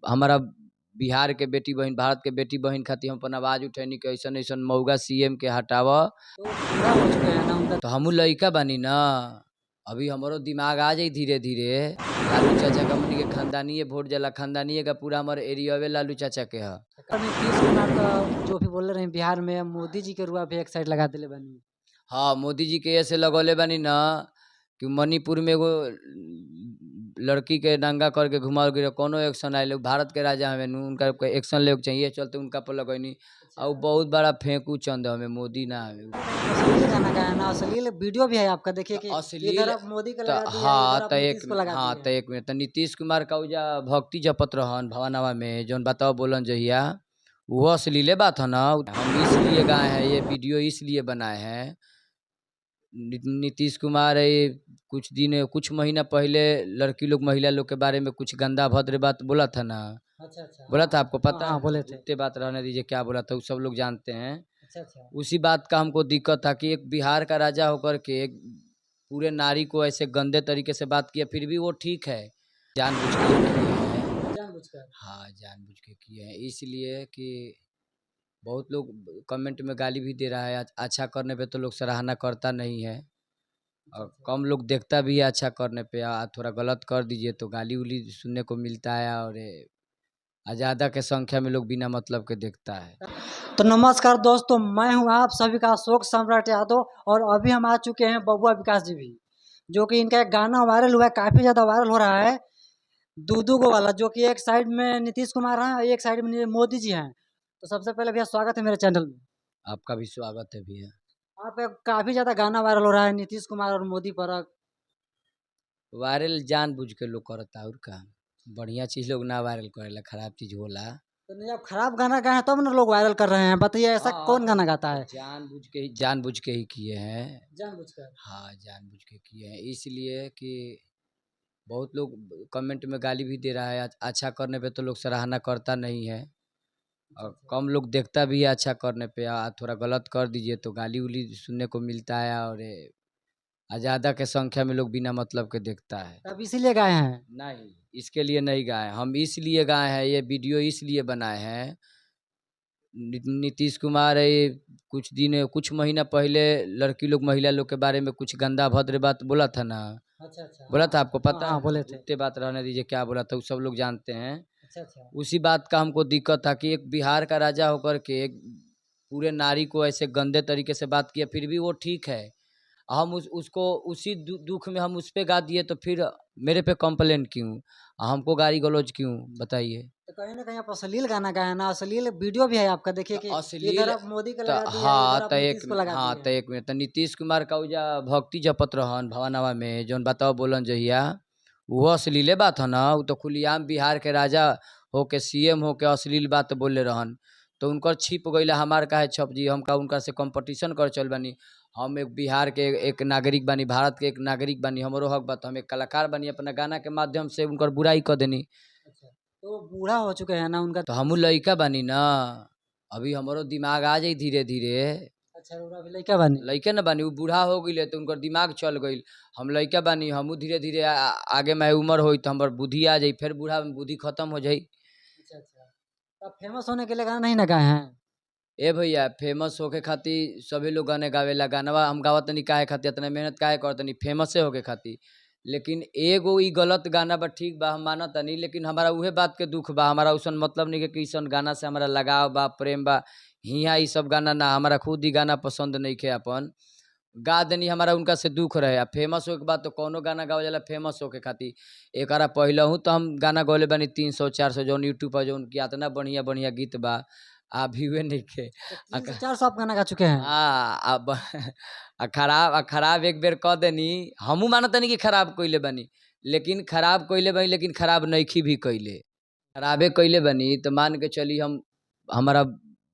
हमारा बिहार के बेटी बहिन, भारत के बेटी बहिन खातिर हम अपन आवाज उठैनी कि अइसन अइसन मौगा सीएम के हटाव। तो बूढ़ा हो चुके हैं ना उनका। तो हमहू लइका बानी न, अभी हमरो दिमाग आ जाई धीरे धीरे। लालू चाचा के हमनी के खानदानीये वोट जाला, खानदानीये का पूरा हमर एरियावे लालू चाचा के ह। नीतीश कुमार तो जो भी बोल रहे हैं बिहार में मोदी जी के रुआ भी एक साइड लगा दिले बानी। हाँ, मोदी जी के ऐसे लगौले बानी न कि मणिपुर में एगो लड़की के नंगा करके घुमावल गइल, कौनो एक्शन आइल। भारत के राजा हवे नु, उनका एक्शन लेवे के चाहिए, ये चलते उनका पर लगैनी। आ उ बहुत बड़ा फेंकू चंद हवे, मोदी ना हवे। अश्लील गाना गाया ना, अश्लील वीडियो भी है आपका, देखिए कि अश्लील इधर आप मोदी का त लगा दिए, हाँ इधर आप त एक नीतीश को लगा हाँ दिए। त एक मिनट, त नीतीश कुमार का उजा भक्ति जपत रहन भवनवा में, जौन बताओ बोलन जहिया, वो अश्लीले बात है ना। हम इसलिए गाए हैं, ये वीडियो इसलिए बनाए हैं। नीतीश कुमार ये कुछ दिन कुछ महीना पहले लड़की लोग महिला लोग के बारे में कुछ गंदा भद्र बात बोला था ना। अच्छा अच्छा, बोला था, आपको पता हाँ, है? बोले थे। उतने बात रहने दीजिए, क्या बोला था वो सब लोग जानते हैं। अच्छा अच्छा, उसी बात का हमको दिक्कत था कि एक बिहार का राजा होकर के एक पूरे नारी को ऐसे गंदे तरीके से बात किया, फिर भी वो ठीक है। जानबूझ के किए हैं। जानबूझकर। हाँ, जानबूझ के किए हैं, इसलिए कि बहुत लोग कमेंट में गाली भी दे रहा है। अच्छा करने पे तो लोग सराहना करता नहीं है, और कम लोग देखता भी है अच्छा करने पे, आ थोड़ा गलत कर दीजिए तो गाली उली सुनने को मिलता है, और ज़्यादा के संख्या में लोग बिना मतलब के देखता है। तो नमस्कार दोस्तों, मैं हूं आप सभी का अशोक सम्राट यादव, और अभी हम आ चुके हैं बबुआ विकास जी भी, जो कि इनका एक गाना वायरल हुआ है, काफ़ी ज़्यादा वायरल हो रहा है, दो दो गो वाला, जो कि एक साइड में नीतीश कुमार हैं और एक साइड में मोदी जी हैं। तो सबसे पहले भैया स्वागत है मेरे चैनल में। आपका भी स्वागत है भैया। आप काफ़ी ज़्यादा गाना वायरल हो रहा है नीतीश कुमार और मोदी पर। वायरल जानबूझ के लोग करता, और का बढ़िया चीज़ लोग ना वायरल करेला, खराब चीज़ होला। तो नहीं, आप खराब गाना गाए हैं तब ना लोग वायरल कर रहे हैं, बताइए ऐसा हाँ, कौन तो गाना गाता है? जानबूझ के ही किए हैं। जानबूझकर। हाँ, जानबूझ के किए हैं, इसलिए कि बहुत लोग कमेंट में गाली भी दे रहा है। अच्छा करने पे तो लोग सराहना करता नहीं है, और कम लोग देखता भी है अच्छा करने पे, आ थोड़ा गलत कर दीजिए तो गाली उली सुनने को मिलता है, और ज़्यादा के संख्या में लोग बिना मतलब के देखता है। तब इसीलिए गाए हैं? नहीं, इसके लिए नहीं गाए, हम इसलिए गाए हैं, ये वीडियो इसलिए बनाए हैं। नीतीश कुमार ये कुछ दिन कुछ महीना पहले लड़की लोग महिला लोग के बारे में कुछ गंदा भद्र बात बोला था ना। अच्छा अच्छा, बोला था, आपको पता हाँ, है? बोले थे। उतने बात रहने दीजिए, क्या बोला था वो सब लोग जानते हैं। अच्छा अच्छा, उसी बात का हमको दिक्कत था कि एक बिहार का राजा होकर के एक पूरे नारी को ऐसे गंदे तरीके से बात किया, फिर भी वो ठीक है। हम उसको उसी दुख में हम उस पर गा दिए, तो फिर मेरे पे कंप्लेंट क्यों, हमको गाली गलौज क्यों, बताइए। तो कहीं ना कहीं आप अश्लील गाना गाए हैं ना, अश्लील वीडियो भी है आपका, देखिए कि अश्लील इधर आप मोदी का त लगा दिए, हाँ इधर आप त एक नीतीश को लगा हाँ दिए। त एक मिनट, त नीतीश कुमार का उजा भक्ति जपत रहन भवनवा में, जौन बताओ बोलन जहिया, वो अश्लीले बात है ना। वो तो खुलेआम बिहार के राजा होके सीएम होके अश्लील बात बोले रहन, तो उनकर छिप गई, हमार काहे छप जी। हम का उनका से कंपटीशन कर चल बानी, हम एक बिहार के एक नागरिक बानी, भारत के एक नागरिक बानी, हमरो हक बात, हम एक कलाकार बानी, अपना गाना के माध्यम से उनकर बुराई कर देनी। अच्छा, तो बूढ़ा हो चुके हैं ना उनका। तो हमहू लइका बानी ना, अभी हमरो दिमाग आ जाई धीरे धीरे। अच्छा, अभी लइका बानी। लइके न बानी, उ बूढ़ा हो गई तो उनकर दिमाग चल गई, हम लइका बानी, हमहू धीरे धीरे आगे में उम्र होई तो हमर बुद्धि आ जाई, फिर बूढ़ा में बुद्धि खत्म हो जाई। अच्छा अच्छा, तो फेमस होने के लिए गाना नहीं ना गाए हैं? ए भैया, फेमस होके खातिर सभी लोग गाने गावेला, गानवा हम गावत तनी काहे खातिर, इतना मेहनत काहे करतनी, फेमसे होके खातिर। लेकिन एगो ई गलत गाना बा, ठीक बा, हम मानतनी, लेकिन हमारा उहे बात के दुख बा, हमारा उसन मतलब नहीं कि ईसन गाना से हमारा लगाव बा, प्रेम बा, हियाँ ई सब गाना ना, हमारा खुद ही गाना पसंद नहीं खे, अपन गा देनी, हमारा उनका से दुख रहे। आ फेमस होके बाद तो कौनो गाना गावल जाला फेमस होके खातिर। एकरा पहलहू तो हम गाना गौले बानी 300-400 जौन यूट्यूब पर जौन कि इतना बढ़िया बढ़िया गीत बा, आ व्यूए नहीं खे। 300-400 आप गाना गा चुके हैं? हाँ, अब आ खराब एक बेर कह देनी, हमहू मानतनी कि खराब कइले बानी, लेकिन खराब कइले बानी, लेकिन खराब नइखी भी कइले, खराबे कइले बानी। तो मान के चली हम हमारा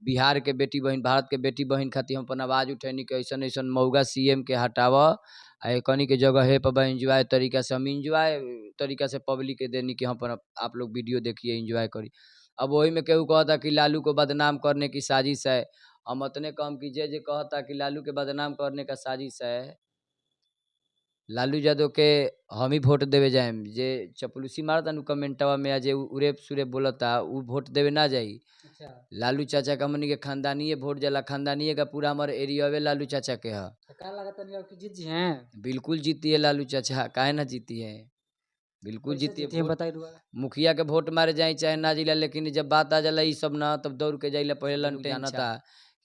बिहार के बेटी बहिन, भारत के बेटी बहिन खातिर हम अपन आवाज़ उठैनी कि अइसन अइसन मौगा सीएम के हटाव, आ एकनी के जगह हे पर बा एंजॉय तरीका से, हम एंजॉय तरीका से पब्लिक के देनी कि हम अपन आप लोग वीडियो देखिए एंजॉय करी। अब वही में केहू कहता कि लालू को बदनाम करने की साजिश है, हम अतने कहम कि जे जे कहता कि लालू के बदनाम करने का साजिश है, लालू यादव के हम ही वोट देवे जाएम। जे चपलूसी मारता नु कमेंटवा में आ जे उरेब सुरेब बोलता उ वोट देवे ना जाई। अच्छा। लालू चाचा के हमनी के खानदानीये वोट जाला, खानदानीये का पूरा हमर एरियावे लालू चाचा के ह। तो का लागत तनी अब की जीत जी हैं? बिल्कुल जीती है लालू चाचा, काहे ना जीती है, बिल्कुल कैसे जीती है। जीती हैं वोट बताई रुआ। मुखिया के वोट मारे जाई चाहे ना जिला, लेकिन जब बात आ जाला ई सब ना तब दौड़ के जाइला। पहले लोग जानता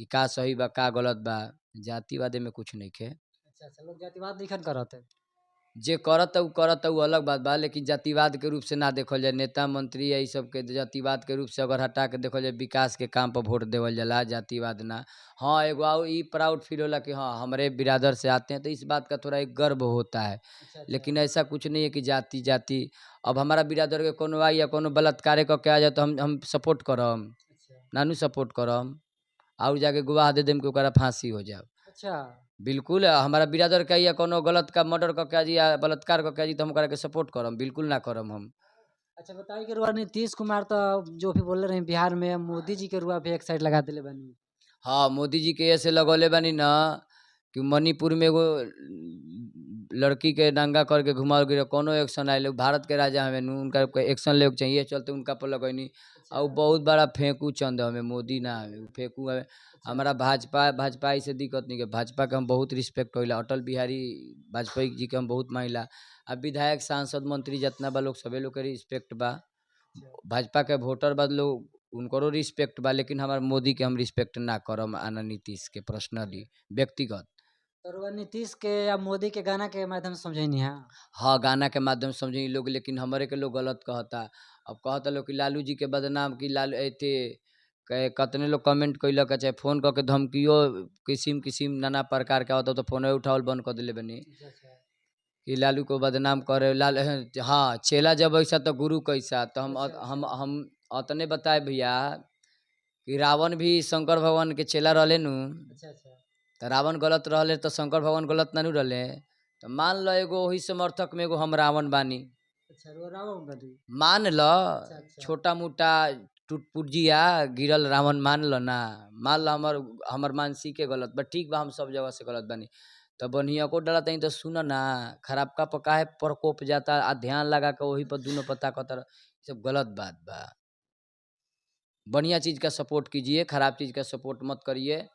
कि का सही बा का गलत बा, जातिवाद में कुछ नइखे। अच्छा अच्छा, लोग जातिवाद दिखन करत है। जे करत उ करत उ अलग बात बा, लेकिन जातिवाद के रूप से ना देखल जाए। नेता मंत्री या ई सब के जातिवाद के रूप से अगर हटा के देखल जाए, विकास के काम पर वोट देवल जाला, जातिवाद ना। हाँ, एगो आउ ई प्राउड फील होला कि हाँ हमरे बिरादर से आते हैं, तो इस बात का थोड़ा एक गर्व होता है। अच्छा अच्छा। लेकिन ऐसा कुछ नहीं है कि जाति जाति। अब हमारा बिरादर के कोनो आई या कोनो बलात्कारे कऽ के आ जाए तो हम सपोर्ट करम? अच्छा। नानू सपोर्ट करम, और जाके गवाह they them कि ओकरा फांसी हो जाओ। अच्छा। बिल्कुल हमारा बिरादर के या कोनो गलत का मर्डर कऽ के आ जी या बलात्कार कऽ के आ जी तो हम ओकरा के सपोर्ट करम? बिल्कुल ना करम हम। अच्छा, बताइए कि रुआ नीतीश कुमार तो जो भी बोले रहे बिहार में, मोदी जी के रुआ भी एक साइड लगा दिले बानी। हाँ, मोदी जी के ऐसे लगौले बानी न कि मणिपुर में एगो लड़की के दंगा करके घुमाओ गिर, कोनो एक्शन आयल। भारत के राजा हमें नु, उनका एक्शन लेके चाहिए, चलते उनका पर लगैनी। और बहुत बड़ा फेंकू चंद हमें मोदी ना हमें उ फेंकू हमें। हमारा भाजपा भाजपाई से दिक्कत नहीं है, भाजपा के हम बहुत रिस्पेक्ट होइला। अटल बिहारी वाजपेयी जी के हम बहुत मानिला। आ विधायक सांसद मंत्री जितना बा लोग सभी लोग के रिस्पेक्ट बा। भाजपा के वोटर बा लोग उनकरो रिस्पेक्ट बा, लेकिन हमार मोदी के हम रिस्पेक्ट ना करम आ ना नीतीश के पर्सनली व्यक्तिगत। तो रुआ नीतीश के या मोदी के गाना के माध्यम से समझैनी है। हाँ, गाना के माध्यम से समझे लोग, लेकिन हमरे के लोग गलत कहता। अब कहता लोग कि लालू जी के बदनाम कि लालू अथी कतने लोग कमेंट कैलक, चाहे फोन कऽ के धमकियो किसिम किसिम नाना प्रकार के आवता, तो फोन उठावल बंद कऽ देले बनी कि लालू को बदनाम करे लाल। हाँ, चेला जब ऐसा तो गुरु कैसा। तो हम अच्छा, हम हम अतने बताए भैया कि रावण भी शंकर भगवान के चेला रहले नु। अच्छा अच्छा। तो रावण गलत रहले तो शंकर भगवान गलत ना नु रहले। तो मान ल एगो वही समर्थक में एगो हम रावण बानी। अच्छा, रुआ रावण बानी। मान ल। अच्छा अच्छा। छोटा मोटा टुटपुंजिया गिरल रावण मान ल ना, मान ल हमर हमर मानसिके गलत बा, ठीक बा, हम सब जगह से गलत बानी। तो बढ़िया को डरा तनी तो सुन ना, खराब का पकाए प्रकोप जाता आ ध्यान लगा के वही पर दुनो पता कतर, सब गलत बात बा। बढ़िया चीज़ का सपोर्ट कीजिए, खराब चीज़ का सपोर्ट मत करिए।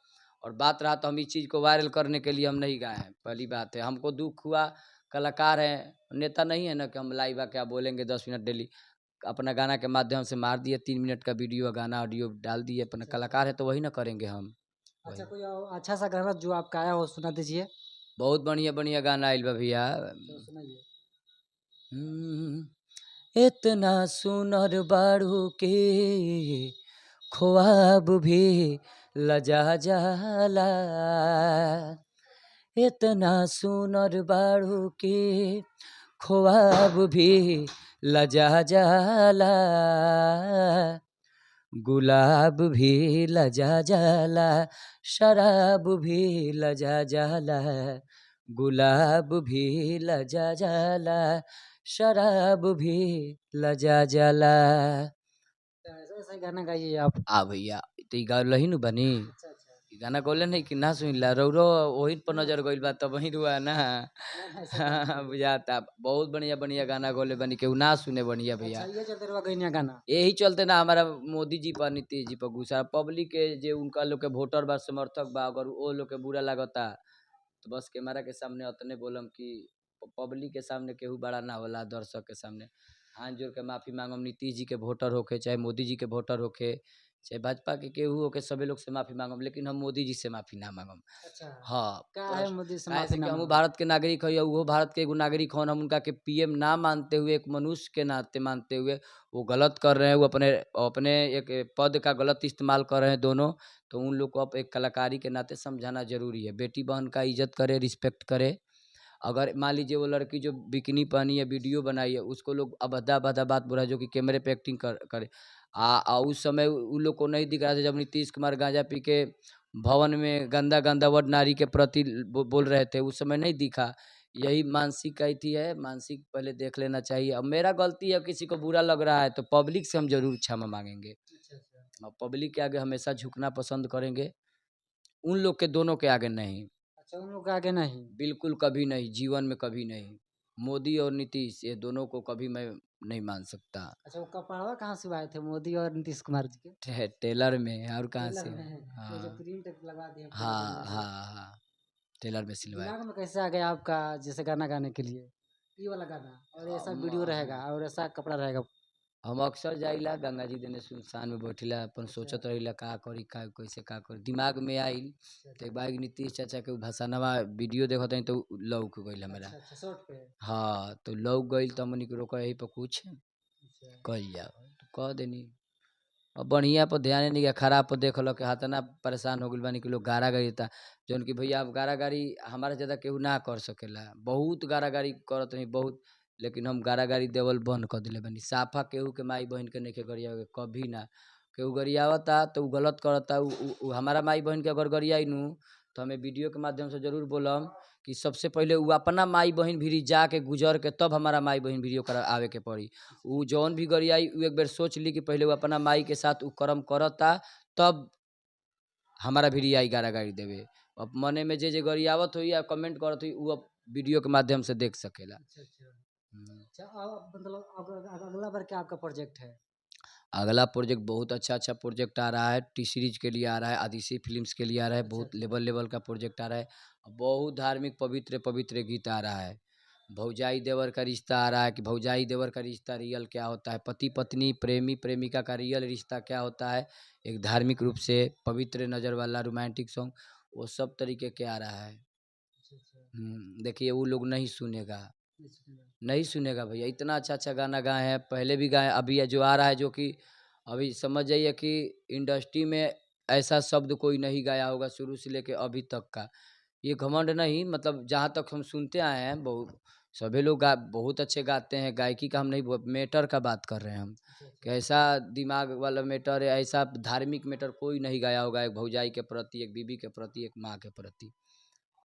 और बात रहा तो हम इस चीज़ को वायरल करने के लिए हम नहीं गाए हैं, पहली बात है। हमको दुख हुआ, कलाकार हैं, नेता नहीं है ना कि हम लाइव आके बोलेंगे 10 मिनट डेली। अपना गाना के माध्यम से मार दिए, 3 मिनट का वीडियो गाना ऑडियो डाल दिए। अपना कलाकार है तो वही ना करेंगे हम। अच्छा, कोई और अच्छा सा गाना जो आपका आया हो सुना दीजिए। बहुत बढ़िया बढ़िया गाना आयल बा भैया। तो सुनाइए। इतना सुनर बारू के ख्वाब भी लजा जाला, इतना सुनर बारू के ख्वाब भी लजा जाला, गुलाब भी लजा जाला, शराब भी लजा जाला, गुलाब भी लजा जाला, शराब भी लजा जाला। तो ऐसा ऐसा गाना गाइए आप। आ भैया तो ई गावल ही नु बनी। अच्छा अच्छा। ई गाना गौले नहीं कि ना सुनला रौरो वही पर नजर गइल बा तब वही रुआ ना। ना ना, ऐसा बात नहीं है। बुझाता बहुत बढ़िया बढ़िया गाना गौले बनी, केहू ना सुने बढ़िया भैया। अच्छा, ये चलते रुआ गइनिया गाना। यही चलते ना हमारा मोदी जी पर नीतीश जी पर गुस्सा। पब्लिक के जे उनका लोग के वोटर बा समर्थक बा, अगर वो लोग के बुरा लागता तो बस कैमरा के सामने अतने बोलम कि पब्लिक के सामने केहू बड़ा ना होला, दर्शक के सामने हाथ जोड़ के माफ़ी मांगम। नीतीश जी के वोटर होके चाहे मोदी जी के वोटर होके चाहे भाजपा के केहू होके, सभी लोग से माफ़ी मांगम, लेकिन हम मोदी जी से माफ़ी ना मांगम। अच्छा। हाँ, का है मोदी से काहे माफी से ना कि हमहू मांगम? भारत के नागरिक है, उहो भारत के एगो नागरिक हन। हम उनका के पीएम ना मानते हुए, एक मनुष्य के नाते मानते हुए वो गलत कर रहे हैं, वो अपने अपने एक पद का गलत इस्तेमाल कर रहे हैं दोनों। तो उन लोग को अब एक कलाकारी के नाते समझाना जरूरी है। बेटी बहन का इज्जत करे, रिस्पेक्ट करे। अगर मान लीजिए वो लड़की जो बिकनी पहनी है, वीडियो बनाई है, उसको लोग अभद्दा अभद्दा बात बोला जो कि कैमरे पे एक्टिंग कर करे। आ उस समय उ लोग को नहीं दिख रहा था जब नीतीश कुमार गांजा पी के भवन में गंदा गंदा वर्ड नारी के प्रति बोल रहे थे, उस समय नहीं दिखा। यही मानसिक अथी है, मानसिक पहले देख लेना चाहिए। अब मेरा गलती है, किसी को बुरा लग रहा है तो पब्लिक से हम जरूर क्षमा मांगेंगे। अच्छा अच्छा। और पब्लिक के आगे हमेशा झुकना पसंद करेंगे, उन लोग के दोनों के आगे नहीं। अच्छा, उन लोग के आगे नहीं? बिल्कुल कभी नहीं, जीवन में कभी नहीं। मोदी और नीतीश ये दोनों को कभी मैं नहीं मान सकता। अच्छा, वो कपड़वा कहाँ सिलवाए थे मोदी और नीतीश कुमार जी के? टेलर में, और कहाँ टेलर से? में? वो जो हाँ। प्रिंट लगवा दिए पूरा हाँ बढ़िया से। हाँ हाँ, टेलर में सिलवाए। दिमाग में कैसे आ गया आपका जैसे गाना गाने के लिए ये वाला गाना, और ऐसा वीडियो रहेगा और ऐसा कपड़ा रहेगा? हम अक्सर जाइला गंगा जी देने सुनसान में बैठिला, अपन सोचत रहिला का करी, का कैसे का करी, दिमाग में आइल तो एक बार नीतीश चाचा के भाषणवा वीडियो देखत हई तो लौक गइल हमरा। अच्छा, शॉर्ट पे। हाँ, तो लौक गइल तो हमनी के रोक यही पर कुछ कइल जाओ तो कह देनी। अब बढ़िया पर ध्यान नहीं गया, खराब पर देखल के हाथना परेशान हो गइल बानी कि लोग गारा गारी देता, जौन कि भैया अब गारा गारी हमारा ज़्यादा केहू ना कर सकेला। बहुत गारा गारी करत रही बहुत, लेकिन हम गारा गारी देवल बंद कर दिले बानी। साफा केहू के माई बहन के नइखे गरियावे के, कभी ना। केहू गरियावता तो उ गलत करता, उ हमारा माई बहन के अगर गरियाई नु तो हमें वीडियो के माध्यम से जरूर बोलम कि सबसे पहले उ अपना माई बहन भिरी जाके गुजर के तब हमारा माई बहन भिरी ओकरा आवे के पड़ी। उ जौन भी गरियाई उ एक बेर सोच ली कि पहले उ अपना माई के साथ उ कर्म करता तब हमारा भिरी आई गारा गारी देवे। अब मने में जे जे गरियावत होई या कमेंट करत होई उ अब वीडियो के माध्यम से देख सकेला। अच्छा, अच्छा। अच्छा, अब मतलब अब अगला बार क्या आपका प्रोजेक्ट है? अगला प्रोजेक्ट बहुत अच्छा अच्छा प्रोजेक्ट आ रहा है, टी सीरीज के लिए आ रहा है, आदिशी फिल्म्स के लिए आ रहा है, बहुत लेवल लेवल का प्रोजेक्ट आ रहा है, बहुत धार्मिक पवित्र पवित्र गीत आ रहा है। भौजाई देवर का रिश्ता आ रहा है कि भौजाई देवर का रिश्ता रियल क्या होता है, पति पत्नी प्रेमी प्रेमिका का रियल रिश्ता क्या होता है, एक धार्मिक रूप से पवित्र नज़र वाला रोमांटिक सॉन्ग, वो सब तरीके के आ रहा है। देखिए वो लोग नहीं सुनेगा, नहीं सुनेगा भैया। इतना अच्छा अच्छा गाना गाए हैं, पहले भी गाए, अभी जो आ रहा है जो कि अभी समझ जाइए कि इंडस्ट्री में ऐसा शब्द कोई नहीं गाया होगा शुरू से लेके अभी तक का। ये घमंड नहीं, मतलब जहाँ तक हम सुनते आए हैं बहुत सभी लोग गा बहुत अच्छे गाते हैं, गायकी का हम नहीं, मैटर का बात कर रहे हैं हम, कि ऐसा दिमाग वाला मैटर है, ऐसा धार्मिक मैटर कोई नहीं गाया होगा, एक भौजाई के प्रति, एक बीबी के प्रति, एक माँ के प्रति।